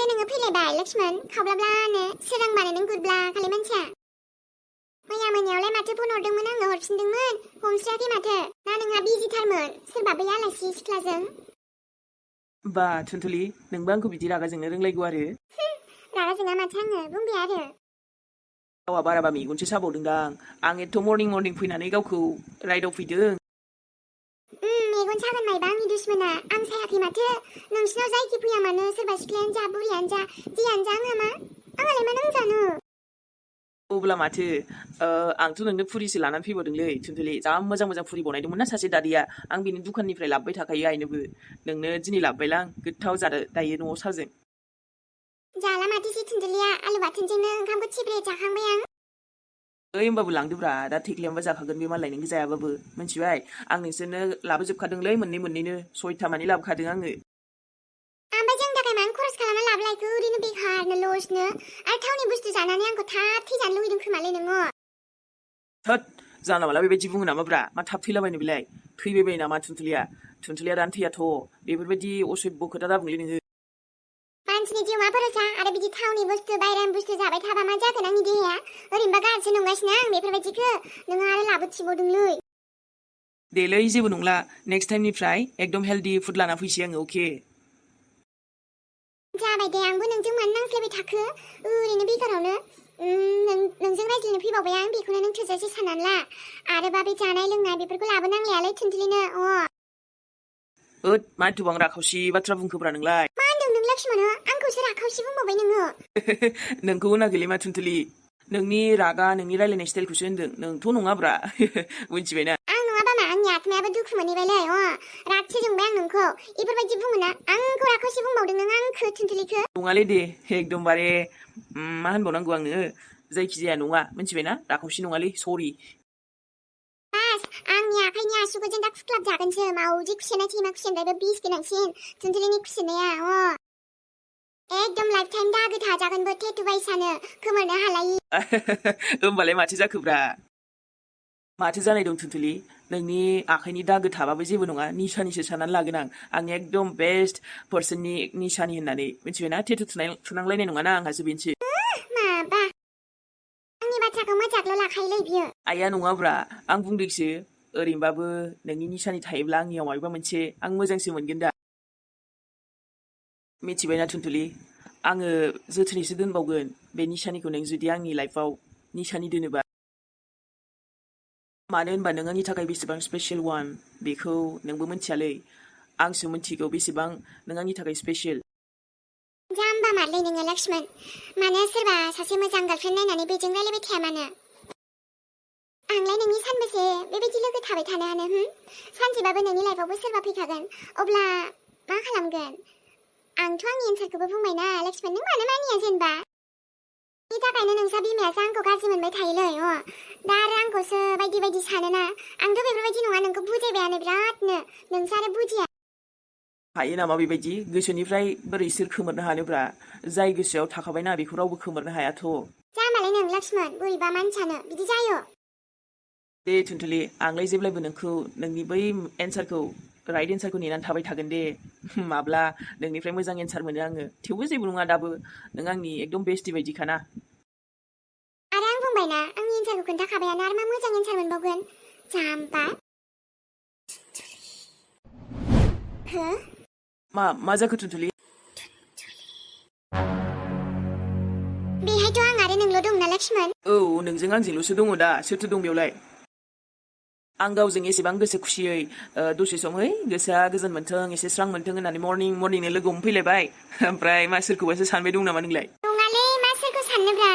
नोङो फैलायबाय लक्ष्मण खावब्लाब्लानो सोरांबानो नों गुरब्ला खालि मानसिया मैया मोनायावलाय माथो फन हरदोंमोन आङो हरफिनदोंमोन हमस्रायाखै माथो ना नोंहा बिजिथारमोन सोरबा बै आलासि सिख्लाजों बा थुनथुलि नोंबो आंखौ बिदि रागा जोंनो रोंलायगौ आरो रागा जोङा माथो आङो बुंबाय आरो गावहा बाराबा मेगनसो साबावदोंदां आं एथ' मर्निं फैनानै गावखौ राइडआव फैदों मेगन सागोन मायबा आंनि दुश्मना आं सायाखै माथो नोंसिनाव जायखि फैया मानो सोरबा सिख्लायानो जा बुरियानो जा जियानो जा आंहा मा आंहालाय मा नांजानो अब्ला माथो आंथ' नोंनो फुरिसो लानानै फैबावदोंलै थुनथुलि जा मोजां फुरि बनायदोंमोन ना सासे दादिया आं बिनि दुखाननिफ्राय लाबोबाय थाखायो आइनोबो नोंनो दिनै लाबोबायलां गोथाव जादो दायो न'आव साजों जाला माथो जि थुनथुलिया आलु बाथोनजोंनो ओंखामखौ थिब्रे जाखांबाय आं ओइ होमबाबो लांदोब्रा दा थेख्लियामबा जाखागोन बे मालाय नों जायाबाबो मिथिबाय आं नोंसोरनो लाबोजोबखादोंलै मोननै सयथा मानि लाबोखादों आङो ओमफ्राय जोंनि थाखाय मानो खरस खालामना लाबोलायखो ओरैनो बेखारनो लसनो आरो थावनि बुस्थु जानानै आंखौ थाब थैजानो लुगैदों खोमालै नोङो थोद जानला माला बेबायदि बुङो नामाब्रा मा थाब थैलाबायनो बेलाय थैबाय नामा थुनथुलिया दानो थैयाथ' बेफोरबायदि असभ्य खोथा दाबुंलै नोङो मानसिनि जिउ मा भरोसा आरो बिदि थावनि बुस्थु बायरानि बुस्थु जाबाय थाबा मा जागोन आंनि देहाया ओरैनोबा गाज्रिसो नंगासिनो आं बेफोरबायदिखौ नोङो आरो लाबोथिबावदोंलै देलै जेबो नंला नेक्स्ट टाइमनिफ्राय एकदम हेल्दी फुड लाना फैसै आङो अके जाबाय दे आंबो नोंजों मानो नांज्लायबाय थाखो ओरैनो बेकारावनो नोंजों रायज्लायनो फैबावबाय आं बेखौनो नों थोजासे साननानै ला आरोबा बे जानाय लोंनाय बेफोरखौ लाबोनांलायालै थुनथुलिनो ओद मा एथ'बां राखावसि बाथ्रा बुंखोब्रा नोंलाय मा होनदों नों लक्ष्मण आंखौसो राखावसि बुंबावबाय नोङो नोंखौ होनाखैलै मा थुनथुलि नोंनि रागा नोंनि रायलायनाय स्टाइलखौसो होनदों नोंथ' नङाब्रा मिथिबायना आं नङाबा मा आंनि आत्मायाबो दुखु मोनहैबायलै रागसो जोंबाय आं नोंखौ बेफोरबायदि बुङोना आंखौ राखावसि बुंबावदों नों आंखौ थुनथुलिखौ नङालै दे एकदमबारे मा होनबावनांगौ आंनो जायखिजाया नङा मिथिबायना राखावसि नङालै सरि बास आंनि आखाइनि आसुगुरजों दा खुख्लाब जागोनसो मावजि खुसेनाय सैमा खुसेनिफ्रायबो बिस गोनांसिन थुनथुलिनि खुसेनाया एकदम लाइफ टाइम दागो थाजागोनबो टेटु बायसानो खोमोरनो हालायि होमबालाय माथो जाखोब्रा माथो जानाय दं थुनथुलि नोंनि आखाइनि दागो थाबाबो जेबो नङा निसानिसो साननानै लागोन आंनि एकदम बेस्ट पार्सननि निसानि होननानै मिथिबायना टेटु थुनांलायनाय नङाना आंहासो बेनोसो माबा आंनि बाथ्राखौ मोजांल' लाखायोलै बियो आइया नङाब्रा आं बुंदोंसो ओरैनोबाबो नोंनि निसानि थायोब्ला आंनियाव माबा मोनसे आं मोजांसो मोनगोन दा मिथिबायना थुनथुलि आङो जोथोनैसो दोनबावगोन बे निसानिखौ नों जुदि आंनि लाइफआव निसानि दोनोबा मानो होनबा नों आंनि थाखाय बेसेबां स्पेसियल वान बेखौ नोंबो मिथियालै आंसो मिथिगौ बेसेबां नों आंनि थाखाय स्पेसियल जाम्बा मारलै नोङो लक्ष्मण मानो सोरबा सासे मोजां गार्लफ्रेन्ड नायनानै बेजों रायलायबाय थाया मानो आंलाय नोंनि सानबेसे बेबायदि लोगो थाबाय थानो हानो सानसेबाबो नोंनि लाइफआवबो सोरबा फैखागोन अब्ला मा खालामगोन आंथ' आंनि एन्सारखौबो बुंबायना लक्ष्मण नों मानो मानिया जेनेबा बेनि थाखायनो नोंसा बिमायासो आंखौ गाज्रि मोनबाय थायोलै दा आरो आंखौसो बायदि सानोना आंथ' बेफोरबायदि नङा नोंखौ बुजायबायानो बिरादनो नोंसो आरो बुजिया हायो नामा बेबायदि गोसोनिफ्राय बोरै सोर खोमोरनो हानोब्रा जाय गोसोआव थाखाबायना बेखौ रावबो खोमोरनो हायाथ' जामालाय नों लक्ष्मण बोरैबा मानसियानो बिदि जायो दे थुनथुलि आंलाय जेब्लायबो नोंखौ नोंनि बै एन्सारखौ राइट एन्सारखौ नेनानै थाबाय थागोन दे माब्ला नोंनिफ्राय मोजां एन्सार मोनो आङो थेवबो जेबो नङा दाबो नों आंनि एकदम बेस्टि बायदिखाना आरो आं बुंबायना आंनि एन्सारखौ खोन्थाखाबायानो आरो मा मोजां एन्सार मोनबावगोन जाम्बा हो मा जाखो थुनथुलि बेहायथ' आं आरो नोंल' दंना लक्ष्मण औ नोंजों आंजोंल'सो दङ दा सोरथो दं बेयावलाय आं गावजों एसेबां गोसो खुसियै दसे सम गोसोआ गोजोन मोन्थों एसे स्रां मोन्थों होननानै मर्निंनो लोगो हमफैलायबाय ओमफ्राय मा सोरखौबासो सानबाय दं नामा नोंलाय नङालै मा सोरखौ साननोब्रा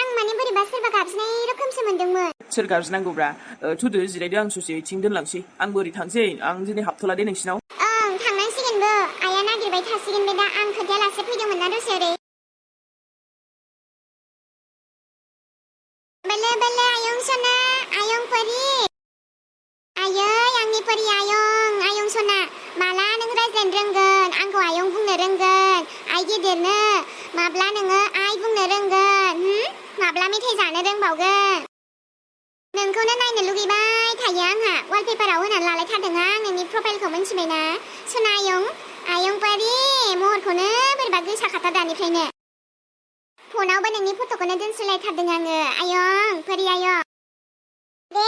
आं माने बोरैबा सोरबा गाबज्रिनाय रोखोमसो मोनदोंमोन सोर गाबज्रिनांगौब्रा थुदो जिरायदो आं ससे इथिं दोनलांसै आंबो ओरै थांसै आं दिनै हाबथ'ला दे नोंसिनाव ओं थांनांसिगोनबो आइया नागिरबाय थासिगोन बे दा आं खोन्थायालासे फैदोंमोन ना दसे ओरै बेले बेले आयं सना आयं परि आयै आंनि परि आयं सना माला नों रायज्लायनो रोंगोन आंखौ आयं बुंनो रोंगोन आइ गेदेरनो माब्ला नोङो आइ बुंनो रोंगोन माब्ला मेथाइ जानो रोंबावगोन नोंखौनो नायनो लुगैबाय थायो आंहा वालपेपाराव होनानै लालायथारदों आं नोंनि प्रफाइलखौ मिन्थिबायना सना आयं परि महरखौनो बोरैबा गोसाखाथार दानिफ्रायनो फनावबो नोंनि फट'खौनो दोनसलायथारदों आङो आयं बोरै आयं दे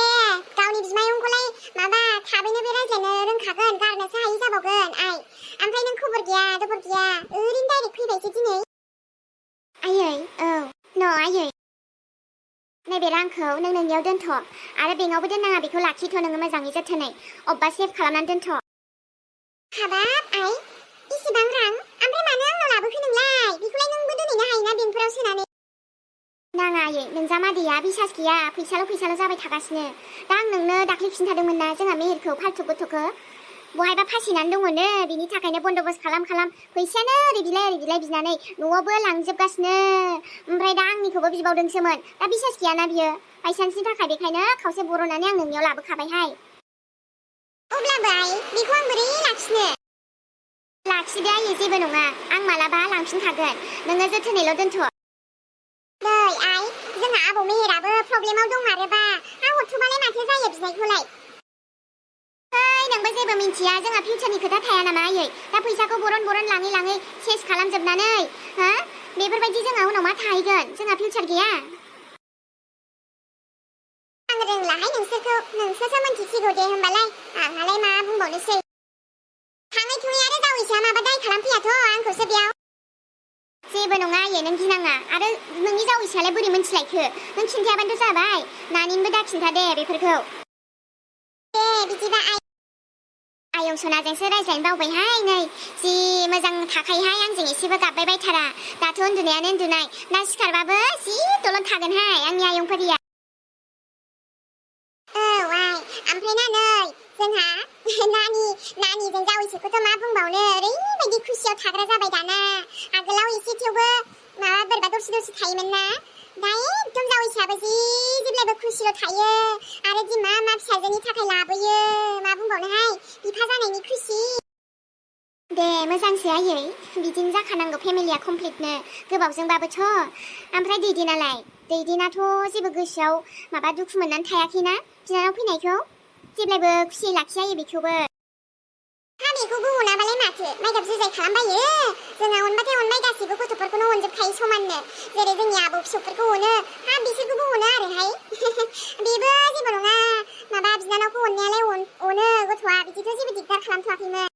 गावनि बिमायंखौलाय माबा थाबैनो बे रायज्लायनो रोंखागोन गारनोसो हायि जाबावगोन आइ ओमफ्राय नों खबर गैया दबर गैया ओरैनो डाइरेक्ट फैबायसो दिनै आयै औ न' आयै नैबे रांखौ नों नोंनियाव दोनथ' आरो बेंकआवबो दोननाङा बेखौ लाखिथ' नोङो मोजाङै जोथोनै अब्बा सेभ खालामनानै दोनथ' हाबाब आइ इसेबां रां ओमफ्राय मानो आंनाव लाबोखो नोंलाय बेखौलाय नोंबो दोनहैनो हायोना बेंकफोराव सोनानै नाङा आयै नोंजामादैया बिसास गैया फैसाल' जाबाय थागासिनो दा आं नोंनो दाख्लै खिन्थादोंमोन ना जोंहा मेहेरखौ फाल्थु गथ'खौ बहायबा फासिनानै दङनो बिनि थाखायनो बन्दबस्त खालाम फैसायानो ओरै बिलाय बिनानै न'आवबो लांजोबगासिनो ओमफ्राय दा आंनिखौबो बिबावदोंसोमोन दा बिसास गैयाना बियो बायसान्सनि थाखाय बेखायनो खावसे बर'नानै आं नोंनियाव लाबोखाबायहाय अब्लाबो आइ बेखौ आं बोरै लाखिदो आयै जेबो नङा आं मालाबा लांफिनखागोन नोङो जोथोनैल' दोनथ' नै आइ जोंहा आबौ मेहेराबो प्रब्लेमाव दंमारोबा आं हरथ'बालाय माथो जायो बिनायखौलाय नोंबो जेबो मिन्थिया जोंहा फिउचारनि खोथा थाया नामा आयै दा फैसाखौ बरन लाङै सेस खालामजोबनानै हा बेफोरबायदि जोंहा उनाव मा थाहैगोन जोंहा फिउचार गैया आं रोंलाहाय नोंसोरसो मिन्थिसिगौ दे होमबालाय आंहालाय मा बुंबावनोसै थाङै थुङै आरो जावैसोआ माबा दाय खालामफैयाथ' आंखौसो बेयाव जेबो नङा आयै नों गिनाङा आरो नोंनि जावैसोआलाय बोरै मिन्थिलायखो नों खिन्थायाबानोथ' जाबाय नानिनोबो दा खिन्था दे बेफोरखौ दे बिदिबा आयं सनाजोंसो रायज्लायनो बावबायहाय नै जि मोजां थाखायोहाय आंजों एसेबो गाबबाय बायथारा दाथ' उन्दुनायानो उन्दुनाय ना सिखारबाबो जि दलद थागोनहाय आंनि आयंफोरिया औ आइ ओमफ्राय ना नै जोंहा नानिजों जावैसोखौथ' मा बुंबावनो ओरैबायदि खुसियाव थाग्रा जाबाय दाना आगोलाव एसे थेवबो माबा बोरैबा दरसे थायोमोन ना दा एकदम जावैसोआबो जि जेब्लाबो खुसिल' थायो आरो दि मा फिसाजोनि थाखाय लाबोयो मा बुंबावनोहाय बिफा जानायनि खुसि दे मोजांसो आयै बिदिनो जाखानांगौ फेमिलिया कमप्लिटनो गोबावजोंबाबोथ' ओमफ्राय दैदेनाथ' जेबो गोसोआव माबा दुखु मोननानै थायाखैना बिनानाव फैनायखौ जेब्लाबो खुसियै लाखिजायो बेखौबो बेखौबो अनाबालाय माथो माइगाब जुजाय खालामबायो जोंहा अनबाथाय अनबाय गासैबो गथ'फोरखौनो अनजोबखायो समाननो जेरै जोंनि आबौ फिसौफोरखौ अनो बिसोरखौबो अनो आरोहाय बेबो जेबो नङा माबा बिनानावखौ अननायालाय अनो गथ'आ बिदिथ' जेबो दिगदार खालामथ'वाखैमोन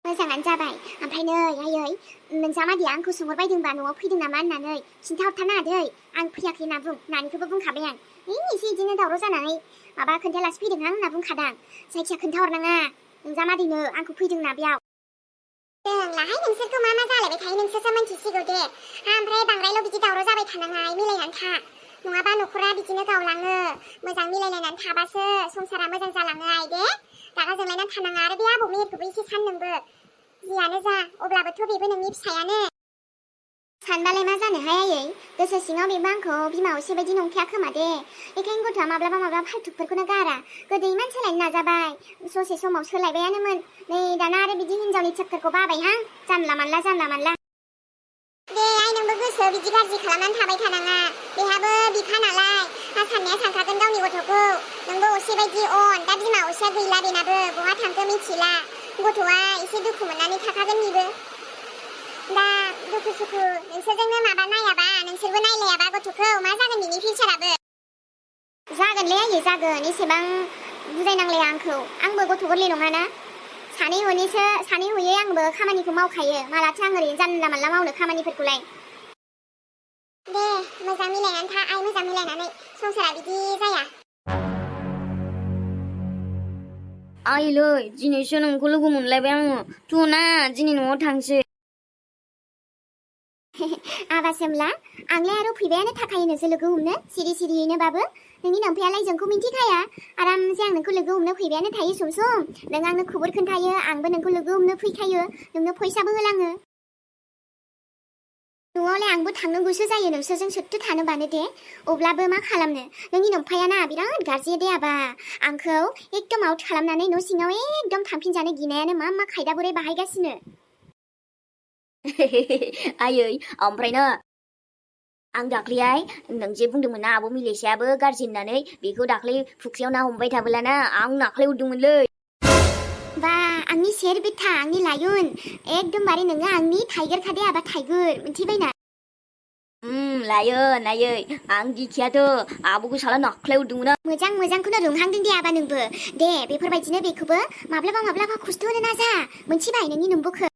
मोजाङानो जाबाय ओमफ्राय नै आयै नोंजामादैया आंखौ सोंहरबायदोंबा न'आव फैदों नामा होननानै खिन्थाहरथारनाङा दै आं फैयाखै होनना बुं नानिखौबो बुंखाबाय आं एसे बिदिनो दावराव जानानै माबा खोन्थायालासे फैदों आं होनना बुंखादां जायखिया खोन्थाहरनाङा नोंजामादैनो आंखौ फैदों होनना बेयाव रोंलाहाय नोंसोरखौ मा जालायबाय थायो नोंसोरसो मिन्थिसिगौ दे ओमफ्राय बांद्रायल' बिदि दावराव जाबाय थानाङा मिलायनानै था नङाबा न'खरा बिदिनो गावलाङो मोजां मिलायलायनानै थाबासो संसारा मोजां जालाङो आइ दे रागा जोंलायनानै थानाङा आरो बे आबौ मेहेरखौबो एसे सान नोंबो जियानो जा अब्लाबोथ' बेबो नोंनि फिसायानो सानबालाय मा जानोहाय आयै गोसो सिङाव बेबो आंखौ बिमा असे बायदि नंखाया खोमा दे बेखायनो गथ'आ माब्लाबा फाल्थुफोरखौनो गारा गोदै इमान सोलायनो नाजाबाय ससे समाव सोलायबायानोमोन नै दाना आरो बिदि हिनजावनि चक्करखौ बाबायहां जानला मानला दे आइ नोंबो गोसो बिदि गाज्रि खालामनानै थाबाय थानाङा बेहाबो बिफा नालाय साननाया सानखागोन गावनि गथ'खौ नोंबो असे बायदि अन दा बिमा असेया गैला बेनाबो बहा थांखो मिथिला गथ'आ एसे दुखु मोननानै थाखागोन बेबो दा दुखु सुखु नोंसोरजोंनो माबा नायाबा नोंसोरबो नायलायाबा गथ'खौ मा जागोन बिनि फिउचाराबो जागोनलै आयै जागोन एसेबां बुजायनांलाया आंबो गथ' गोरलै नङाना सानै हयै आंबो खामानिखौ मावखायो मालाथो आं ओरैनो जानला मानला मावनो खामानिफोरखौलाय दे मोजां मिलायनानै था आइ मोजां मिलायनानै संसारा बिदि जाया आइलै दिनैसो नोंखौ लोगो मोनलायबाय आङो थुना दिनै न'आव थांसै आबासोमला आंलाय आरो फैबायानो थाखायो नोंसोर लोगो हमनो सिरियैनोबाबो नोंनि नोमफायालाय जोंखौ मिन्थिखाया आरामसे आं नोंखौ लोगो हमनो फैबायानो थायो सम नों आंनो खबर खोन्थायो आंबो नोंखौ लोगो हमनो फैखायो नोंनो फैसाबो होलाङो न'आवलाय आंबो थांनो गोसो जायो नोंसोरजों सोथो थानो बानो दे अब्लाबो मा खालामनो नोंनि नोमफायाना बिराद गाज्रि दे आबा आंखौ एकदम आउट खालामनानै न' सिङाव एकदम थांफिनजानो गिनायानो मा खायदा बोरै बाहायगासिनो आयै ओमफ्रायनो आं दाख्लैहाय नों जे बुंदोंमोन ना आब' मिलेसायाबो गाज्रि होननानै बेखौ दाख्लै फुख्रियाव ना हमबाय थाबोलाना आं नाख्लायहरदोंमोनलै बा आंनि शेर बिथा आंनि लायुन एकदमबारे नोङो आंनि टाइगार खादे आबा टाइगर मिथिबायना लायो नायै आं गिखायाथ' आब'खौ साला नाख्लायहरदोंमोन आं मोजांखौनो रुंहांदों दे आबा नोंबो दे बेफोरबायदिनो बेखौबो माब्लाबा खस्थ' होनो नाजा मोनथिबाय नोंनि नोंबोखौ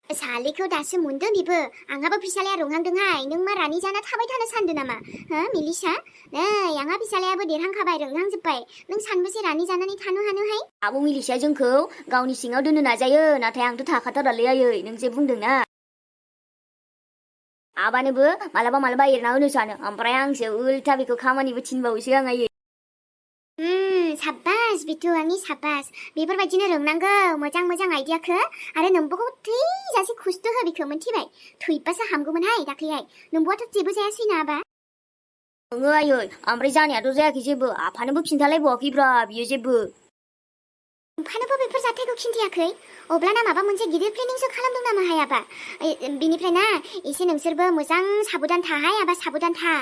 सालिखौ दासो मोनदों बेबो आंहाबो फिसालाया रुंहांदोंहाय नों मा रानि जाना थाबाय थानो सानदों नामा हो मिलिसा नै आंहा फिसालायाबो देरहांखाबाय रोंहांजोब्बाय नों सानबेसे रानि जानानै थानो हानोहाय आब' मिलिसाया जोंखौ गावनि सिङाव दोननो नाजायो नाथाय आंथ' थाखाथारालै आयै नों जे बुंदोंना आबानोबो मालाबा एरना होनो सानो ओमफ्राय आंसो उल्था बेखौ खामानिबो थिनबावोसो आं आयै साब्बास बिथु आंनि साब्बास बेफोरबायदिनो रोंनांगौ मोजां आइडियाखौ आरो नोंबोखौ थैजासे खस्थ' हो बेखौ मोनथिबाय थैबासो हामगौमोनहाय दाख्लैहाय नोंबोआथ' जेबो जायासैना आबा ओङो आयै ओमफ्राय जानायाथ' जायाखै जेबो आफानोबो खिन्थालायबावाखैब्रा बियो जेबो ओमफानोबो बेफोर जाथायखौ खिन्थियाखै अब्लाना माबा मोनसे गिदिर प्लेनिंसो खालामदों नामा हाय आबा बिनिफ्राय ना एसे नोंसोरबो मोजां साबधान थाहाय आबा साबधान था